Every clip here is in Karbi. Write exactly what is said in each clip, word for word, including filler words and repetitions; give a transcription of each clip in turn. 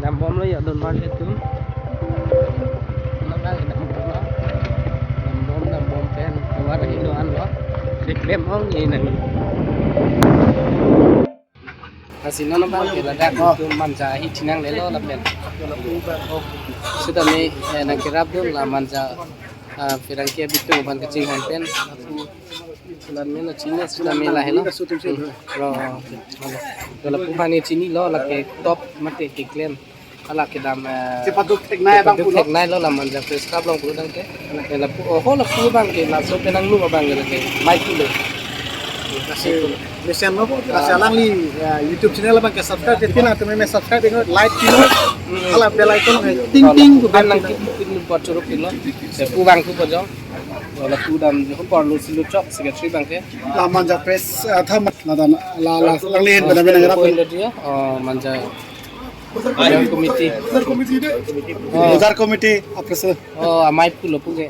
Dambomlo ya don mar atum. Nang dambomlo. Dambom, dambom pen. Keluar hilo anlo. Reklem ong ye nang. Lasi non abang ke ladak atum manja hi chinang lelo lapen. Sitame, eh, nangkerap dun la manja, ah, pherangke abitung aphan kachinghon pen. Lamen la chini sitame lahelo. Hmm. Lo, lo. Lapu aphan chinilo lake top mate keklem. Hala kedam, eh, chepaduk theknei abang chepaduk pulo. Thekneilo la manja Press Club along pulo tangte. Lapu, oh, lapu abang ke laso penang nu abang ke lake. Mai pulo. Lasi, mesen lo, lasi alangli, ya, YouTube channel abang ke subscribe, ya, tina, tumi me subscribe, ingo, like, tina. Hmm. Hala bell icon, eh, ting, ting, hala ting, bell nang tina. Kipin buat churuk tina. Lapu abang tu pajong. Lapu dam, joko parlo silu chok, secretary abang ke. La manja Press, eh, tham, la dan, la, la, alangli hin, bena, bena, ngerap. Ko India dia, oh, manja. Bazar committee. Bazar committee de. Oh. Bazar committee, apa sih? Oh, amai pulo pu ke.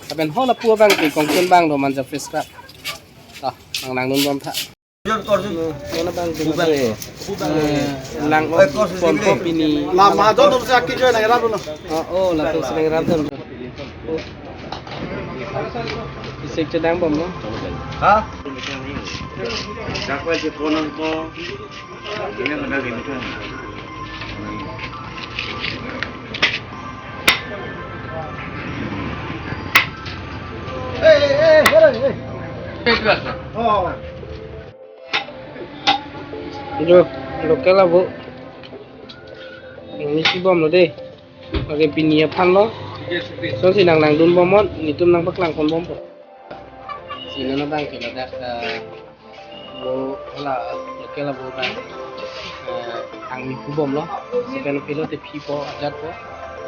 Lapen hala pu abang ke kongkun abang do manja Press Club. Ah, nang nang nun bom tha. Mana abang ke? Bubang ya. Eh, lang, oh, pon pon pini. La majon tu sa kijo nang rap lo. Oh, oh, latum si nang rap dun. Isik chedang bomlo. Ha? Dakwa je ponang ko. Ini mana gitu. Eh, eh, eh, eh, eh. Oh. Jo, local abo. Ini si bomlo de. Lake pini aphan lo. Lason si nang nang dun bomnon, netum nang paklang pon bompo. Si non abang ke ladak, eh, abo hala local abo abang, eh, angmi pu bomlo. Sepen pilo te phi po ajat po.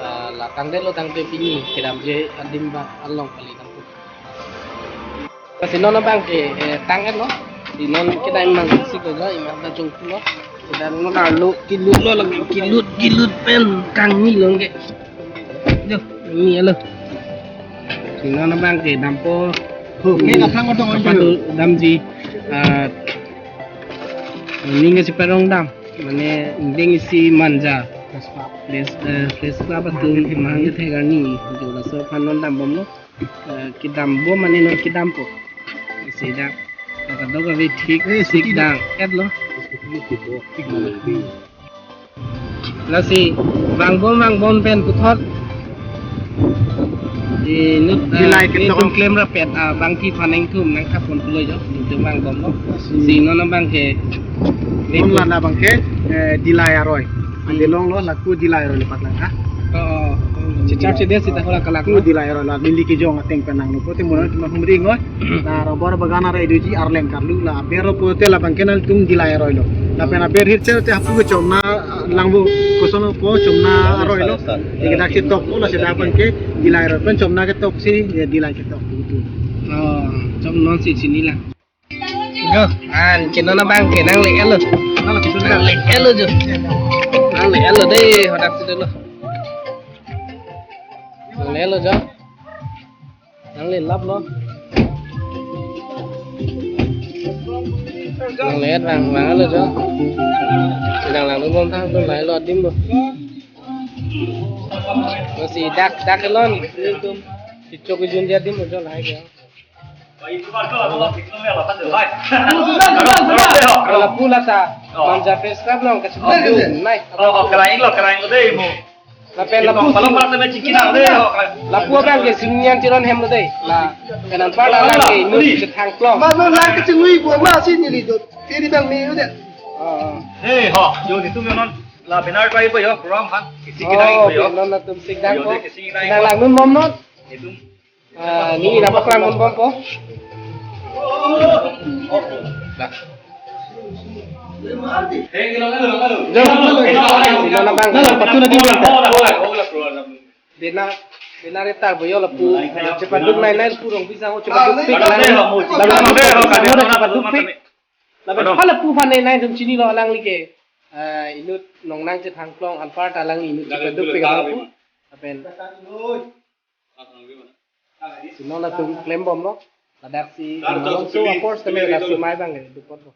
Eh, la tangdet lo tangte pini kedamji adim abang along kali nang pu. Lasi non abang ke, eh, tang-et lo. Si non kedam mang si ko jo, iman ta chungku lo. Kedam non arlo kilut lo lagi, kilut, kilut pen kangni lo ke. Jo, ni alo. Si non abang ke dampo. Ho, ke kathang odong odong. Padu damji, ah, ning ke si parong dam. Mane ingdeng isi manja. Press, eh, Press Club atum mang thek arni. Jo laso aphan non dam bomlo. Eh, kedam bom mane non kedampo. Sida. Kadokave thik, eh, thik dang-et lo. Lasi vang bom vang bom pen puthot. Di nut, eh, dilai ketok. Netum klem rapet, ah, bangpi phaneng tum nang thap pon pulo jo. Netum vang bomlo. Si non abang ke. Non la na abang ke, eh, Dilai aroi. Ande long lo laku Dilai aroi lepat lang ha. Oh, oh. Chichar chede sita hola kalak. Ku lo. Dilai aroi la neli kejong ateng pen nanglo. Pote mona cuma humri ngoi. La rubber bagan aroi doji Arleng Karlu la aber lo pote labang ke nangtum Dilai aroi lo. Lapen aber hirche te hapu kechomna langvo koson po chomna aroi lo. Ike dak chetok lo la sida abang ke Dilai aroi pen chomna ketok si ya Dilai chetok gitu. Oh, chom non si chini lang. Yo, an, chino na abang ke nangle-et lo. Nangle-et lo jo. Nangle-et lo de, hadak si lo. Nangle-et lo jo. Nangle-et lap lo. Nangle-et vang, vang lo jo. Sedang lang dun bom tha, dun lahai lo adim lo. Lasi dak, dak lo ni. Chechok kejun dia adim lo jo lahai ke. Lapu lata, manja Press Club along kacipadu nai. Oh, oh, kerang lo, kerang lo dei mo. Lapen lapu, kalau pala teme chiki nang dei, oh, kerang. Lapu abang ke Singnian Teron hem lo dei. La, pen anparta lang ke inut chethang klong. Ma, ma, lang kechengui bo, ma, si neli do. Kiri bang me, udah. Oh, oh. Eh, ho, yo, netum yo non. La benar try po yo, program han. Kisi kinai po yo. Oh, non latum sik dang po. Yo, dei, kisi kinai po. Nang lang dun bomnon. Netum. Ah, neli nang paklang pon bompo. Dah. Bena, bena retar boyo lapu. Chepaduk nai nai purong bisa ho chepaduk pik. Lapu chepaduk pik. Lapen hala pu aphan nai nai tum chinilo alangli ke. Ah, inut nongnang chethang klong anparta alangli inut chepaduk pik lapu. Lapen si non latum klem bomlo. Ladak si malom so of course teme ladak si mai abang ke dukot lo.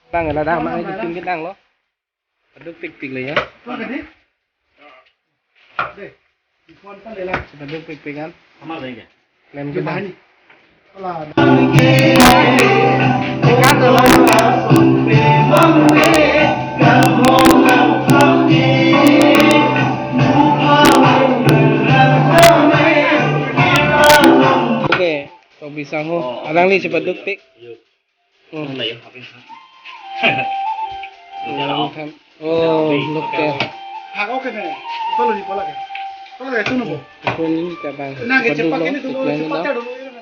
Abang ke ladak mai dukot kedang lo. Paduk pikpik le ya. Tuan tadi. Deh. Di phone kan lela. Paduk pikpik kan. Sama lagi. Lem di kita. Bahani. Ala. Oke, Tobi Sangho. Oh, alangli si paduk pik. Yuk. Hmm. Ano yun? Okay. Hmm, kan. Oh, look there. Ha, okay na. Follow ni pala ke. Pala ke, tunu bo. Ako ni kabang. Na ke paduk cepat lo, ini dulu, cepat lo. Dulu.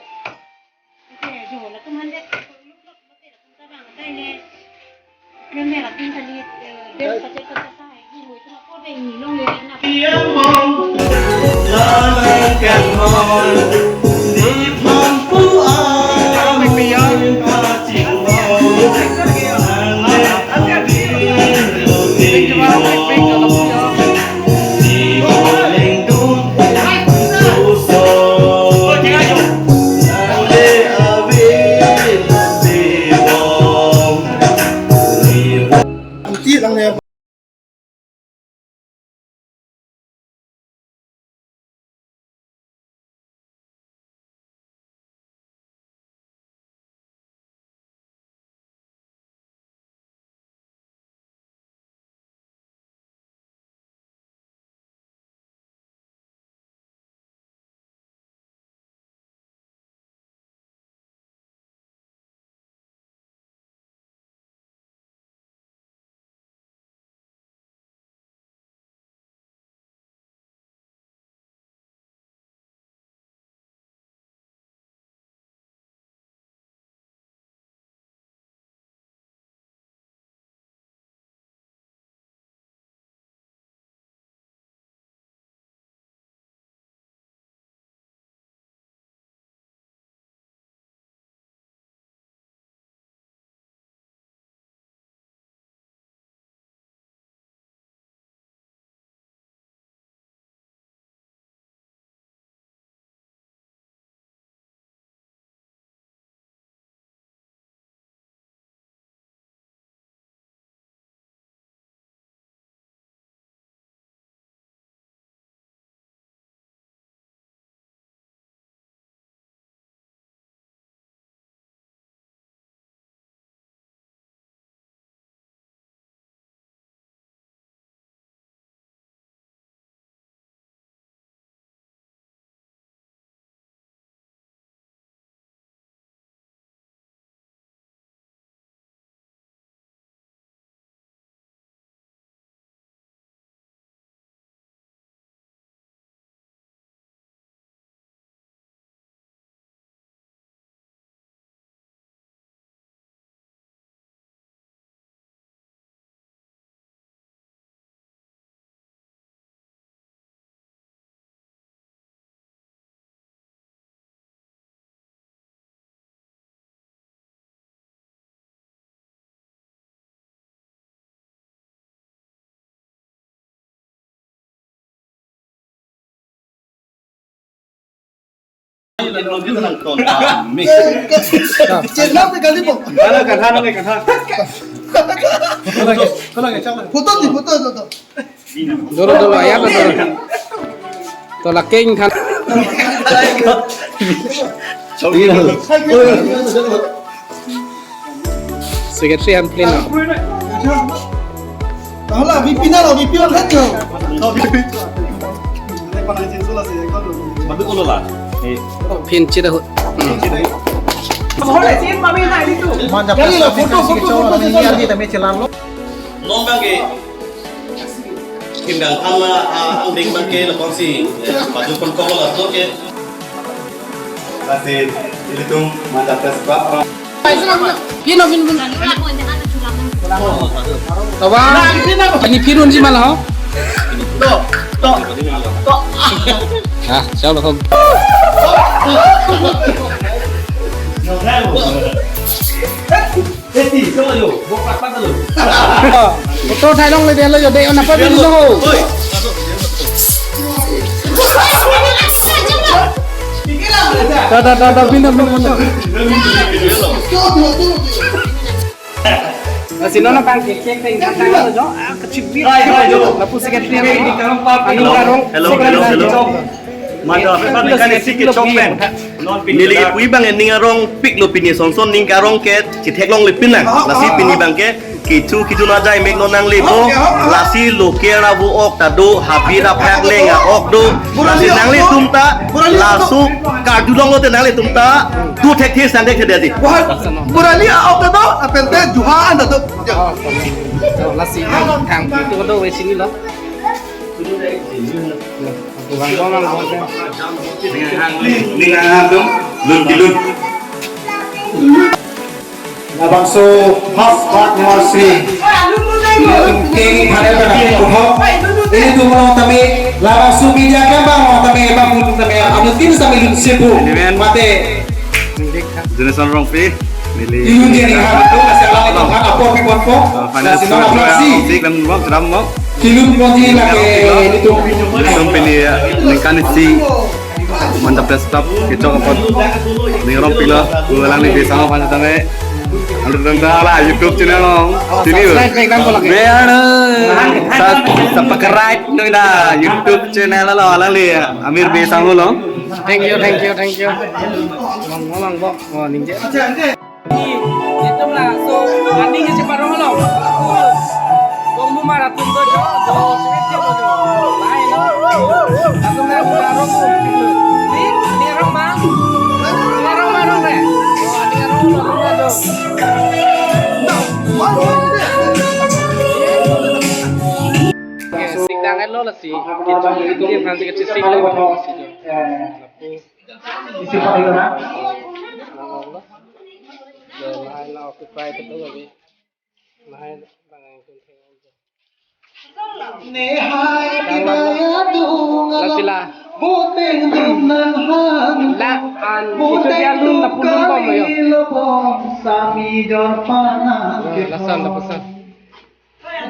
Photo di, photo, photo. Dolo, dolo, ayam dolo. To laking kan. Secretary an plin lo. Tahu lah, V P na lo, V P on head lo. Phin chida ho. Manja. Kali lah, photo, photo, photo, photo. Nonbang ke, Kim Dang Than la, ah, angdeng bang ke, lapuson si, eh, paduk pon kong laso ke. Lasi, ilitum manja press club. Pino, pino, pino. Tawa, ini pirun si malah, ho? To, to, to. Ah, siapa, Om? Eti, coba yo, bok pat pat lo. Photo thai long le, delo yo, de on apa dulu lo? Oi. Da, da, da, da, pindah, pindah, pindah. Lasi non abang ke cake pen ingkantang lo jo, ah, kachibit. Lapu secretary lo, aning arong, hello, hello, hello. Mada, apa kan ikan isi ke cake pen. Neli pu abang aning arongpik lo pini, sonson ning karong ke chitheklongle pinlang. Lasi pini abang ke kecho kecho na jai mek non nanglepo. Lasi local avo ok ta do, habit aphak leng a-ok do. Lasi nanglitum ta laso karjulong lote nanglitum ta do thekthe sang thekthe dei. Wah, Murali a-ok ta do, lapen te juha an ta do. Oh, lasi thang itu do wesi ni lo. Bang bang bang bang. Ning hang ning hang dum lun kilun. Labangso first part ni si. Kini thane pada kuthok. Ilitum along tame labangso media kembang along tame bang mutu tame anu tin sami lun sipu. Mate. Johnson Rongpi, neli. Ilun dia ni ha, tu masih alam itu kan apa pi pon po? Uh, finance. Masih mana fraksi? Sik dan bom, sedam bom. Ilun pon di lagi itu. Ilun pini ya, ningkan isi. Mantap Press Club, kita apa? Ning arongpik lo, ulang ni bisa apa tame. Anu tentang lah YouTube channel lo. Sini lo. Subscribe, like, dan follow. Biar, eh, sa-, subscribe, no, ina YouTube channel lo, alang li, Amir Bey Sangho lo. Thank you, thank you, thank you. Lang, lang, bo. Oh, ningje. Itum laso, aning ke cheparong lo. Bong Bumar atum do jo, jo, sweet jo, jo. Lain lo. Atum na buka rong. Ni, ni rong ma. Ni rong ma rong re. Oh, ni rong ma rong re jo. Sik dang lo lasi. Kita, kita, kita, kita, sik lo. Isi pa ilo na? Lahai na occupy kedo lagi. Lahai bang ang kun theng aja. Nehai kibaya dung. La sila. Boteng dung nang hang. La an isu dia lun na pulun bom yo. Lo bom sami jor panan. Lasan, lapasan.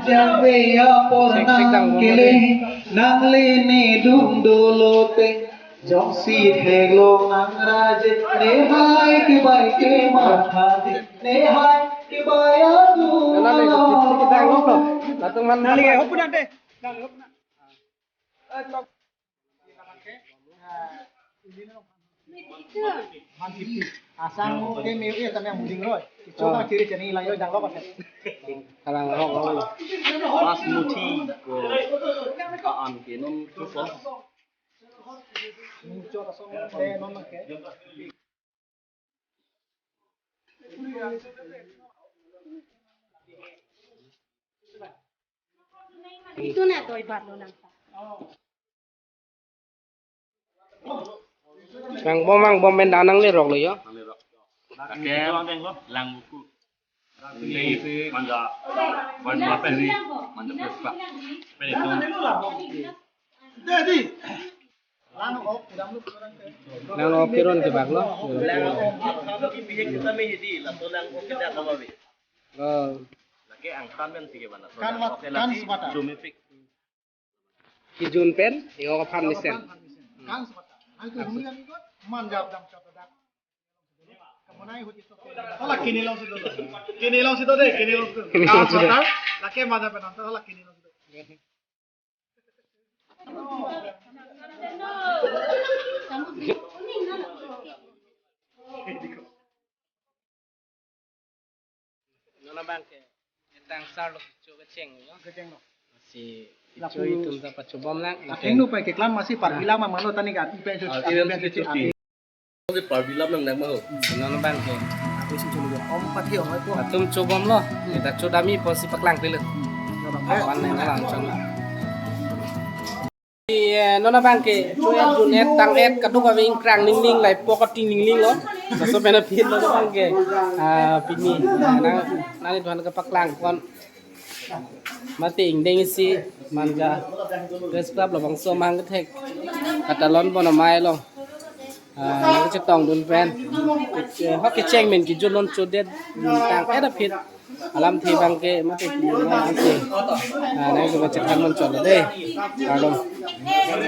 Jangve apor nang kele, nang lene dum dolote, jongsi theklong nang raje, nehai kebai kematha de, nehai kibaya tu. Nana le, kita, kita, kita, kita, kita, kita, kita, kita, kita, kita, kita, kita, kita, Asang ke me e tame muding roi. Icho ka chiri chani la yo jang lo ka. Kalang rok lo. Basmati ko an ke non tu so. Mucho ka so de non ke. Itu na doi bat lo nang. Bang bom, bang bom pen danang le rok lo yo. Lake lang buku. Ini manja, manja pen, manja Press Club. Pen itu. Lang ok kiron ke bak lo. Lang ok kita me hidi, lato lang ok kita kama be. Oh. Lake angtan pen sige bana. Kan mat, kan semata. Jumifik. Kijun pen, yo kapan mesen. Kan semata. Hai tu humi kan ikut, manjab dam chata dak. Kamunai huti to. Hala kini long situ. Kini long situ de, kini long situ. Kini long situ. Kan semata, lake manjab pen anta hala kini long situ. Non abang ke, etang sar lo kecho kecheng lo. Kecheng lo. Si kecho itum ta pachobom lang. Ateng nu pai keklam masi parbilam ma mano tani kan ipen chu. Ah, ipen chu. Oke, parbilam nang nang mau. Non abang ke. Aku sih cuma om pati om itu. Atum chobom lo. Kita chodami posi paklang pele. Apan nang lang chong. Eh, non abang ke, cho-et jun-et tang-et kaduk ave ingkrang ningning, laipok ating ningning lo. Laso pen aphi non abang ke, ah, pini, ah, nang, nang ituan kepaklang kon. Mate ingdeng isi, manja Press Club labangso mang kethek. Katalon pon amei lo. Ah, nang chetong dun pen. Eh, hok kecheng men kijun non chodet, jun tang-et aphi. Alamthe abang ke mate ki nang ante. Ah, nang ke baca kan muncul deh. Kardom.